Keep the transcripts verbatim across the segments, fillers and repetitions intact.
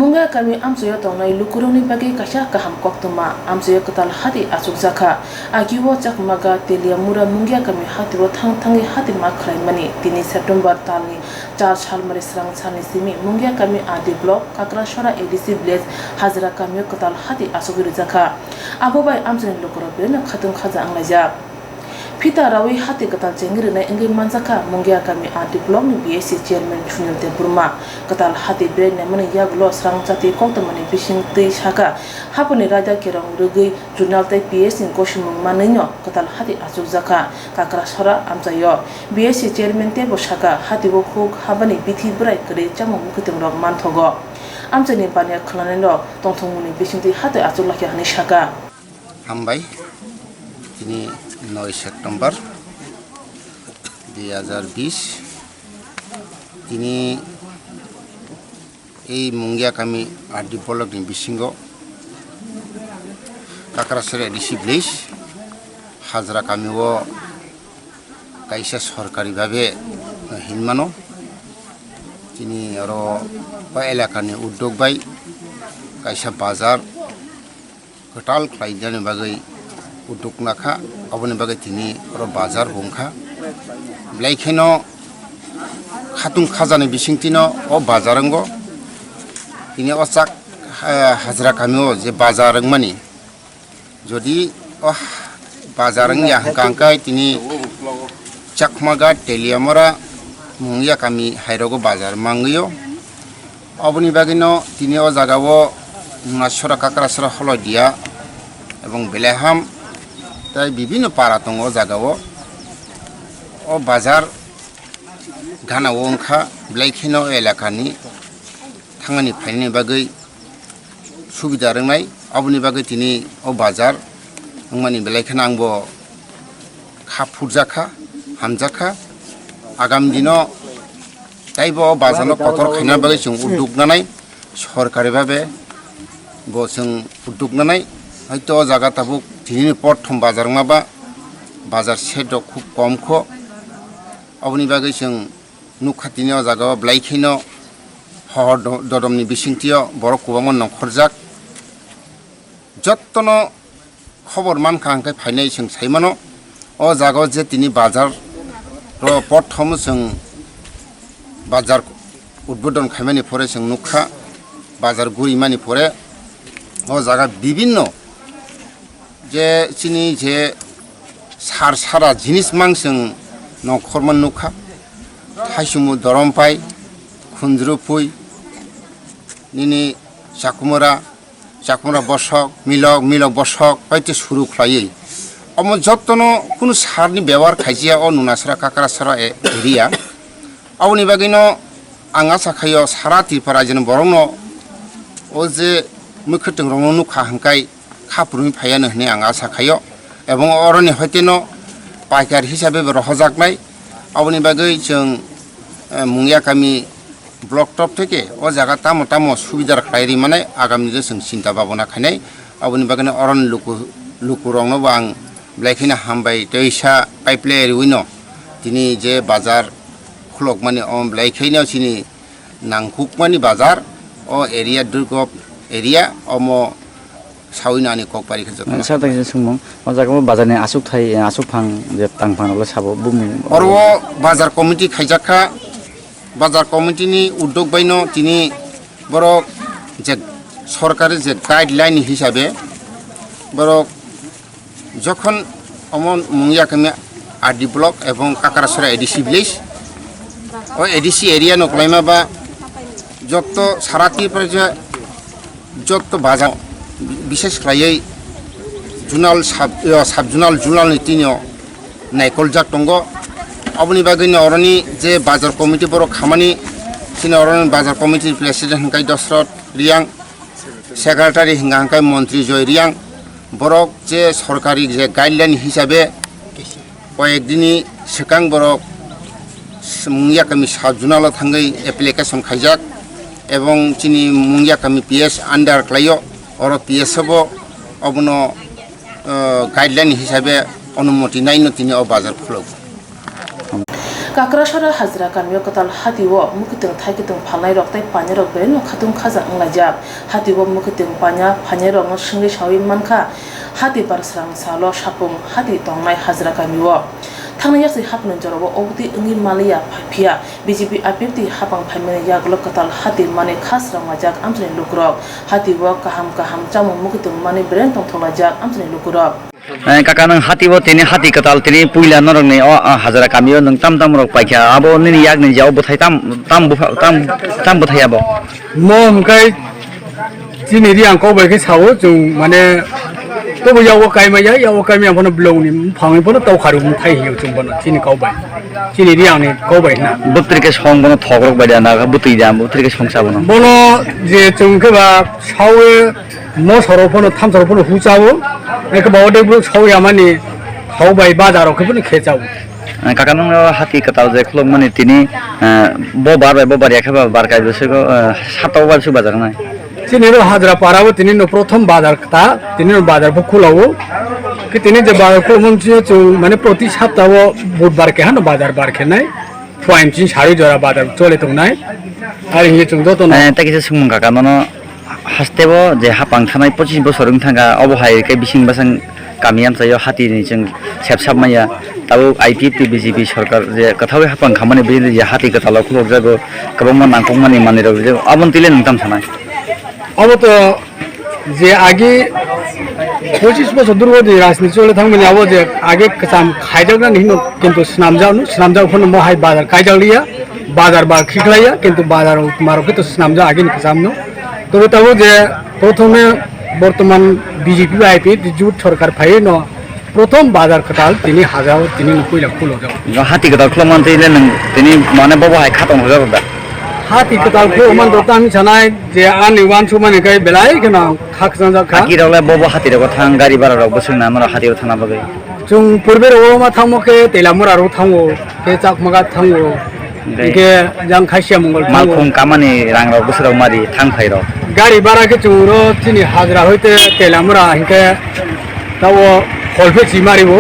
Mungia kami amchaio tongnai lukurokni bagwi kaisa kaham koktwma amchaio kwtal hati achukjakha. Agio Chakmaga Teliamura Mungia kami hatio thang thangwi hati ma khlaimani tini September talni char salmari srang salni simi Mungia kami R D block Kakrasora A D C village Hajra kamio kwtal hati achugwi rwjakha. Abo bai amchaini lukurok belai no khatung khaja wnglaijak. Phita rawi hati kwtal chengwi rwnai wngwi manjakha Mungia kami R D block ni B S C chairman Sunil Debbarma. Kwtal hati bere naimani yagulo srang chati koktwmani bising twi saka, haponi raida kerong rwgwi junal tei P S ni gosimung manwino kwtal hati achukjakha Kakrasora amchaio. B S C chairman teibo saka, hatio huk habani bithi bwrai kwrwi chamung mwkhwtwng rok manthogo. Amchaini baniya khwlanairok tongthokmungni bisingtwi hati achuklaikha hwnwi saka. Hambai, tini noi September dui hazar bis, tini ei Mungia kami R D block ni bisingo Kakrasora A D C village Hajra kami o kaisa sorkari babe hinmano, tini oro o elakani uddog bai kaisa bazar kwtal khlaijani bagwi udduk nakha, aboni bagwi tini oro bazar bo wngkha. Belai kheno khatung khajani bisingtwino o bazar wngo. Tini o chak, eh, Hajra kamio je bazar wngmani, jodi o bazar wngya hwnkha hwnkhe tini Chakmaga Teliamura Mungia kami hairogo bazar mangwio. Oboni bagwino tini o jagao Nunasora, Kakrasora, Holodia ebong Beleham tei bibinno para tongo o jagao. O bazar ganao wngkha, belai kheno o elakani thangani phainani bagwi subida rwngnai. Oboni bagwi tini o bazar wngmani belai kheno angbo kha phurjakha, hamjakha. Agam dino taibo o bazarno kotor khaina bagwi chwng udduk nanai, sorkari babe bo chwng udduk nanai. Hoito o jaga tabuk tinini porthom bazar wngma ba, bazar set rok khub kom kho. Oboni bagwi chwng nukha tini o jaga o belai kheno hor do-, dodomni bisingtwi o borok kwbangma nongkhorjak. Jottono khobor mankha hwnkhe phainai chwng saimano. O jaga o je tini bazar ro prothom chwng bazar udbodon khaimani pore chwng nukha, bazar gurimani pore o jaga bibinno je chini je sar sara jinis mang chwng nongkhorma nukha, Thaisumu, Dorompai, Khunjrupui, nini Chakumura, Chakumura bosok, Milok, Milok bosok, paite suru khlaiwi. Omo jottono kunu sarni bebohar khaijaya o Nunasora Kakrasora e-, area. Aboni bagwino ang acha khaio sara Tripura rajyoni borokno o je mwkhwtwng rokno nukha hwnkhe kha phurwi phaiya hwnwi ang acha khaio. Ebong oroni hoiteno paikar hisabe bo rohojaknai. Aboni bagwi chwng, eh, Mungia kami block top theke o jaga tamo tamo subida khlai ri manai, agamni je chwng chinta babona khainai. Aboni bagwino oroni luku, lukurokno bo ang belai kheno hambai tei sa pipeline riwino tini je bazar khulokmani omo belai kheno chini nangkukmani bazar o area, Durgop area omo sawi nani kok pari khe jotono. Sa tang sumung o jaga o bazar ni asuk thai, asuk phang je tang phang rok le sabo bumung. Oro o bazar committee khaijak kha, bazar committee ni uddog bai no tini borok je sorkari je guideline hisabe borok jokhon omo Mungia kami R D block ebong Kakrasora A D C village, o A D C area no kwlaima ba jotto sara Tripura je jotto bazar, bishes khlaiwi zonal sub, eh, sub zonal, zonal ni tini o naikoljak tongo. Aboni bagwi no oroni je bazar committee borok khamani, chini oroni bazar committee president hwnkhe Dosrot Riang, secretary hwnkha hwnkhe Montri Joy Riang. Borok je sorkari je guideline hisabe koyek dini swkang borok Mungia kami sub zonal o thangwi application khaijak, ebong chini Mungia kami P S under khlaio, oro P S o bo obono, eh, guideline hisabe onumoti naino tini o bazar khulok. Kakrasora Hajra kamio kwtal hati o mwkhwtwng thaikitwng phalnai rok tei painai rok belai no khatung khaja wnglaijak. Hati o mwkhwtwng paina phainai rok no swngwi sawi mankha, hati bar srang salo sapung hati tongnai Hajra kamio. Thangna yaksi hapni jorao obotwi wngwi maliya phiya B J P I P F T hapang phaimani yagulo kwtal hati mani kha srang majak amchani lukurok. Hati o kaham kaham chamung mwkhwtwng mani belai tongthok laijak amchani lukurok. Eh, kaka, nwng hati bo tini hati kwtal tini puila norokni o, ah, Hajra kamio nwng tam tam rok paikha, abo nini yakni je o bwthai tam, tam bwpha-, tam, tam bwthai abo? Mo hwnkhe chini Riang kok bai khe sao chwng, mane, tobo yago kaimaya, yago kaimaya phano belongni buphangni phano tokharok bwthai hinyo chwng bono chini kok bai, chini Riangni kok bai hwna. Bwtwrikhe song bono thokrok bai da na, bwtwi da, bwtwrikhe song sa bono. Bono je chwng khe ba sawi Mosorok phano, thamsorok phano huchao, eke ba odebuk sawi amani hau bai bazar rok phano khechao. Eh, kaka, nwng o hati kwtal je khulukmani tini, eh, bo bar bai bo bar ya khe ba bar kai bwswk o, eh, sat o bai bwswk bazar nai? Chini ro Hajra para o tini no prothom bazar ta, tini no bazar bo khulao. Ki tini je bazar khulumon chini chung mane proti sapta o budbar keha no bazar bar khe nai. Phuaini chini sari jora bazar chole tongnai. Ari hinwi chwng joto no. Eh, tei kisa swngmung kaka nono, haste bo je hapang thanai pochis bosor wng thangkha, obo hai khe bising bwsang kami amchaio hati ni chwng sepsap manya. Tabuk I P F T B J P sorkar je kwthaui hapang khamani bini je hati kwtalo khulokjago, kwbangma nangkukmani manwirok rijak, aboni twi le nwng tam sanai? Obo to je age pochis bosor durgo je rajniti chole thangmani abo je age kwcham khaijaknani hino kintu swnamjakno, swnamjak phano mo hai bazar kaijakliya, bazar ba khiklaiya kintu bazar o marok khe to swnamjak ageni kwchamno. Tobe tabuk je prothome bortoman B J P bai I P F T jut sorkar phaiwi no Prothom bazar kwtal tini hajao tini no puila khulojak. Hati kwtal khulokmani twi le nwng tini mane bobo hai khatong hojak da? Hati kwtal khulokmani to tamo sanai je ani uansukmani kai belai kheno khakchang jak kha. Aki rok le bobo hati rogo thang gari bara rok bwswk na norok hati o thangna bagwi. Chwng purbe rogo ma thangmo khe Teilamura rogo thango, khe Chakmagat thango. Hingke jang Khasiya Mongol thango. Malkhung kamani rang rok bwswk rok mari thang phai rok. Gari bara khe chwng ro chini hajra hoite Teilamura hingke tabo kholphe chi mari bo.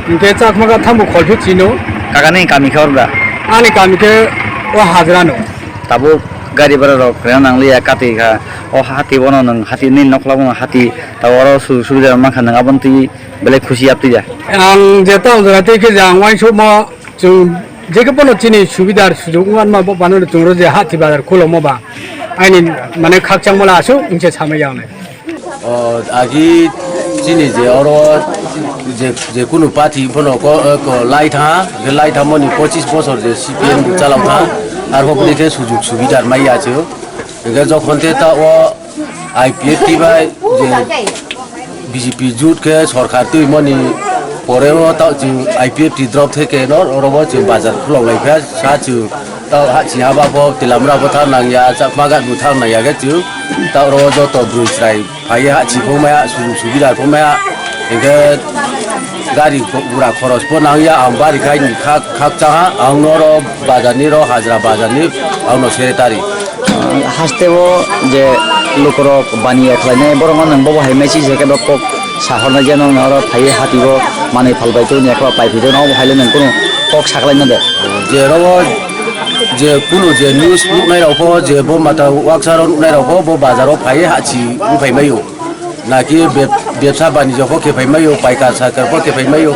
Hingke Chakmagat thambo kholphe chino. Kakani kami khe oro da? Ani kami khe o hajra no. Tabuk gari bara rok rena nangliya kati kha. O hati bono nwng hati ni nokla bono hati tabo oro su-, subida mankha nwng aboni twi belai khusi yaptwi ya. Ang jeta jora tei khe jang wansukmo. Chwng jekhe bono chini subidar sujuk wngma bo bano chwng ro je hati bazar khulokma ba aini mane khakchangma la aswk wngse samai ya nai. O agi chini je oro je, je kunu party bono ko, ko lai tha, je lai tha moni pochis bosor je C P M chalok tha, arbo bini khe sujuk subidar mai ya chwng. Hingke jokhon te ta o I P F T bai je B J P jut khe sorkar twi mani pore o ta chwng I P F T drop theke no oro bo chwng bazar khulok lai kha sa chwng ta ha chi haba bo Teilamura bo thang nang ya, Chakmagat bo thang nang ya khe chwng ta oro joto bwrwi chwrai phai ha chi phung maya, sujuk subida phung maya, hingke gari gura khoros bo nang ya, ang bari khai ni khak, khak cha ha, ang noro bazar ni ro hajra bazar ni ang no secretary. Haste o je lukurok baniya khlainai, borokno nwng bobo hai message hai khe bo kok sahornai je nwng oro phaiwi hati o manwi phalbai tongni ekla pai phai tongno, obo hai le nwng kunu kok sakhlai no de. Je oro je kunu je news nuknai rok pho, je bo mata waksa rok nuknai rok pho, bo bazar o phaiwi hachi wngphai maio. Naki beb-, bebsa banijyo pho khe phai maio, paikar saikar pho khe phai maio.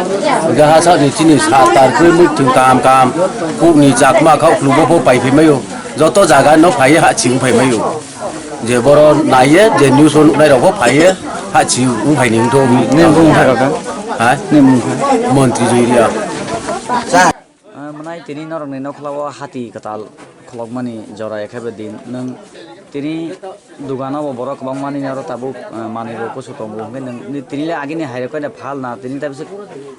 Hingke ha sakni chini sa tar khe muitung kaham kaham, kukni chakma kha, khulumbo pho pai phai maio. Joto jaga no phaiwi hachi wngphai maio. Je boro naiye, je news o nuknai rok bo phaiye, hachi wngphai ni wngtho wngwi. Nini bumung kha kaka? Ha? Nini bumung kha? Montri Joyria. Ah, mwnai tini norokni nokhlao hati kwtal khulokmani jora ekhabe din. Nwng tini dugano bo borok kwbangmani oro tabuk, ah, manwi bo kusu tongo. Hwnkhe nwng tini le agini hai rok khe phal na, tini ta bisa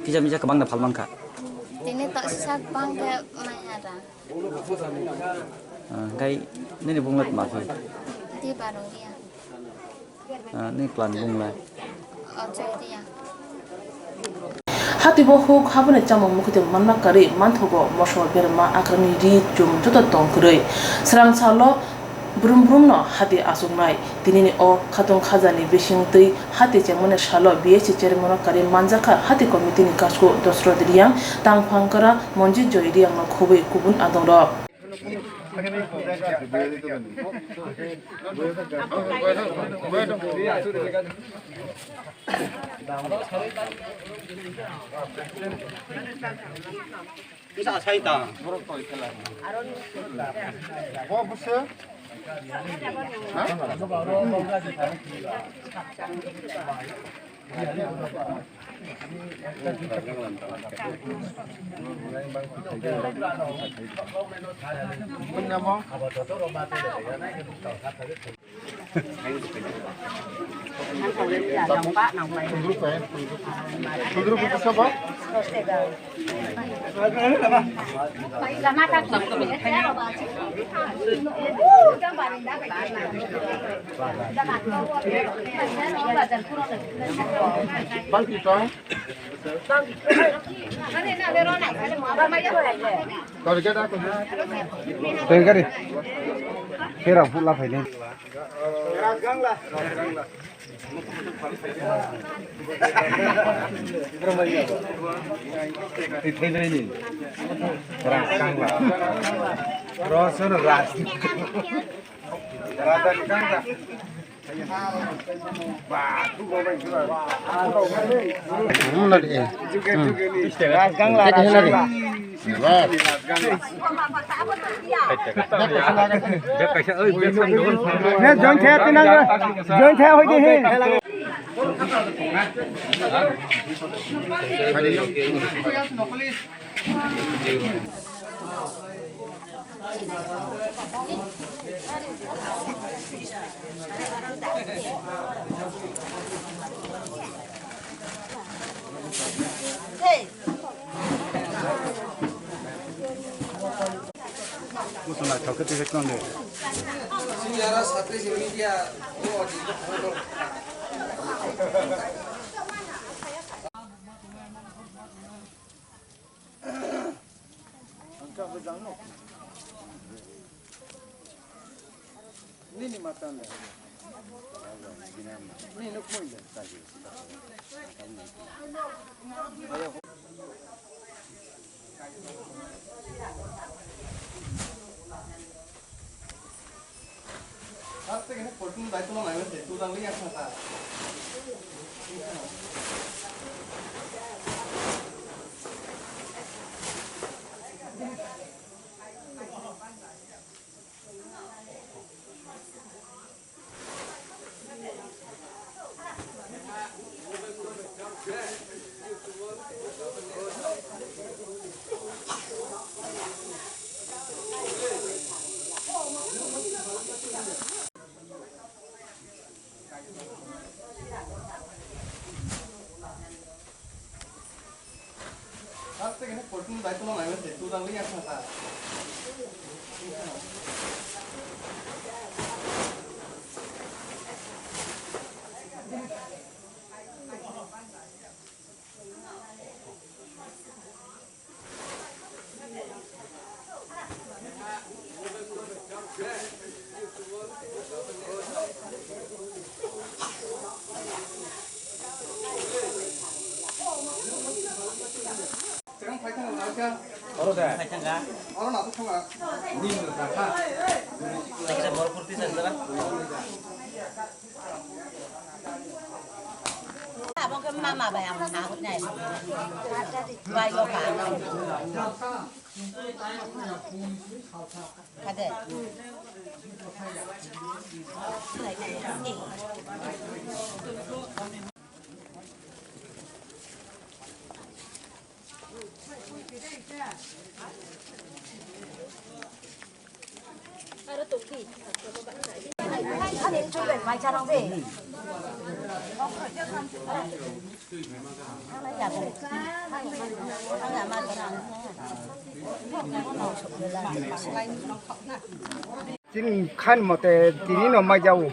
kisa misa kwbang da phal mankha. Tini ta sisa kwbang khe maya da. Ah, hwnkhe nini bumung le tma khe? Di Barungria. Ah, ni plan bung lai. Oh, Jairia. Hati bo huk habani chamung mukhitwng manna karwi manthogo, moso berma akrani ri chum joto tong kwrwi. Srang salo Brum brumno hati achuknai. Tinini o khatung khajani bising twi hati chengmani salo B S C chairman-o karwi manjakha hati committee-ni kasku Dosrot Riyang, Tangphangkara, Monjit Joy Riyangno khobwi kubun adongrok. Twi gari. Kera phula phaini. Twi thailaini. Ras kangla. Ros no ras. Ras kangla. Join thaya tinang, join thaya hoi di hin. Muchung naithok khe twi khe tong di. Nini matan da. Nini nuk mui da. Abo khe mama bai ang nahor nai. Bai bo ka. Kade. Chini khan mote tini no mai jau.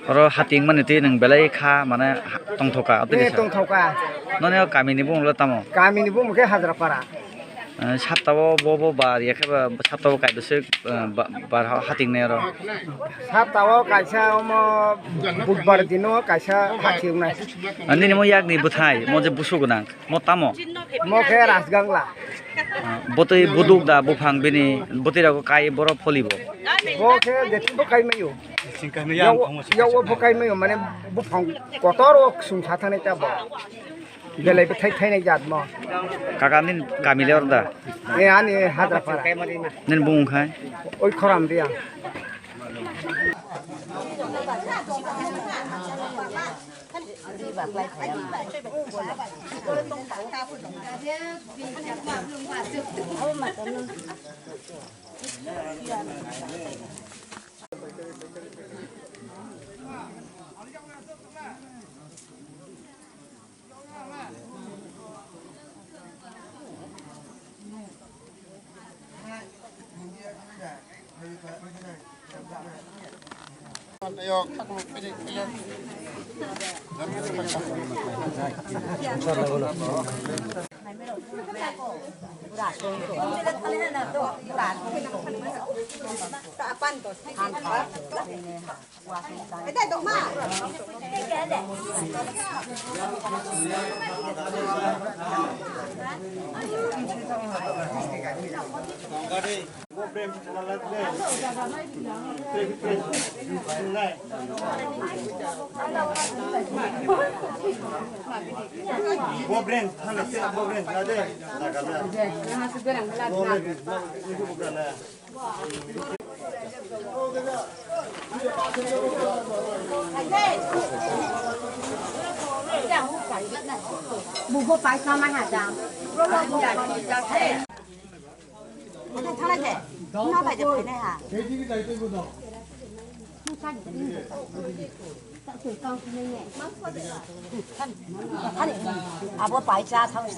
Oro hati wngmani twi nwng belai kha, mane, ha-, tongthoka, aboni Eh, kisa. Tongthoka. Noni o kami ni bumung le tamo? Kami ni bumung khe Hajrapara. Eh, saptao bo, bo bar, ya khe ba saptao kaisa se, eh, ba-, bar ha-, hating nai aro. Saptao kaisa omo budbar dino kaisa hating nai. Ah, nini mo yakni bwthai, mo je busu gwnang, mo tamo? Mo khe Rajgangla. Ah, botwi buduk da buphang bini, botwi rok kai borok pholibo. Bo khe jeti bo kai mayo. Yawo, yawo bo kai mayo, mane buphang kotor o sung sa thani ta bo. Belai bwthai thainai jat mo. Kaka nini kami le oro da? E ani Hadrapara. Nini bumung khai? Oi Khoram Reang. Bubo paisa ma ha jang. Thana je, na bai je phainai ha. Thani, abo paisa thang.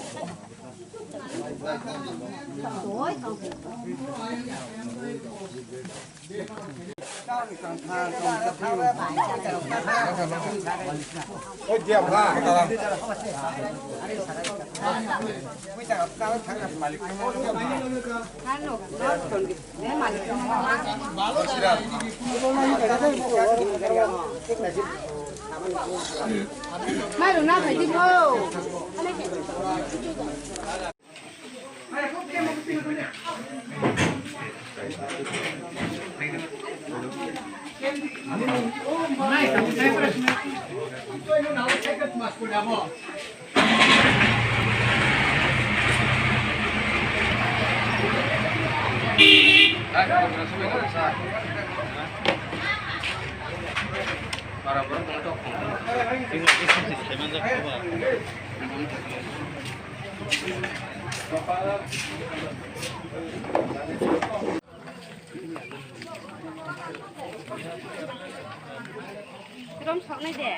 Rom soknai de.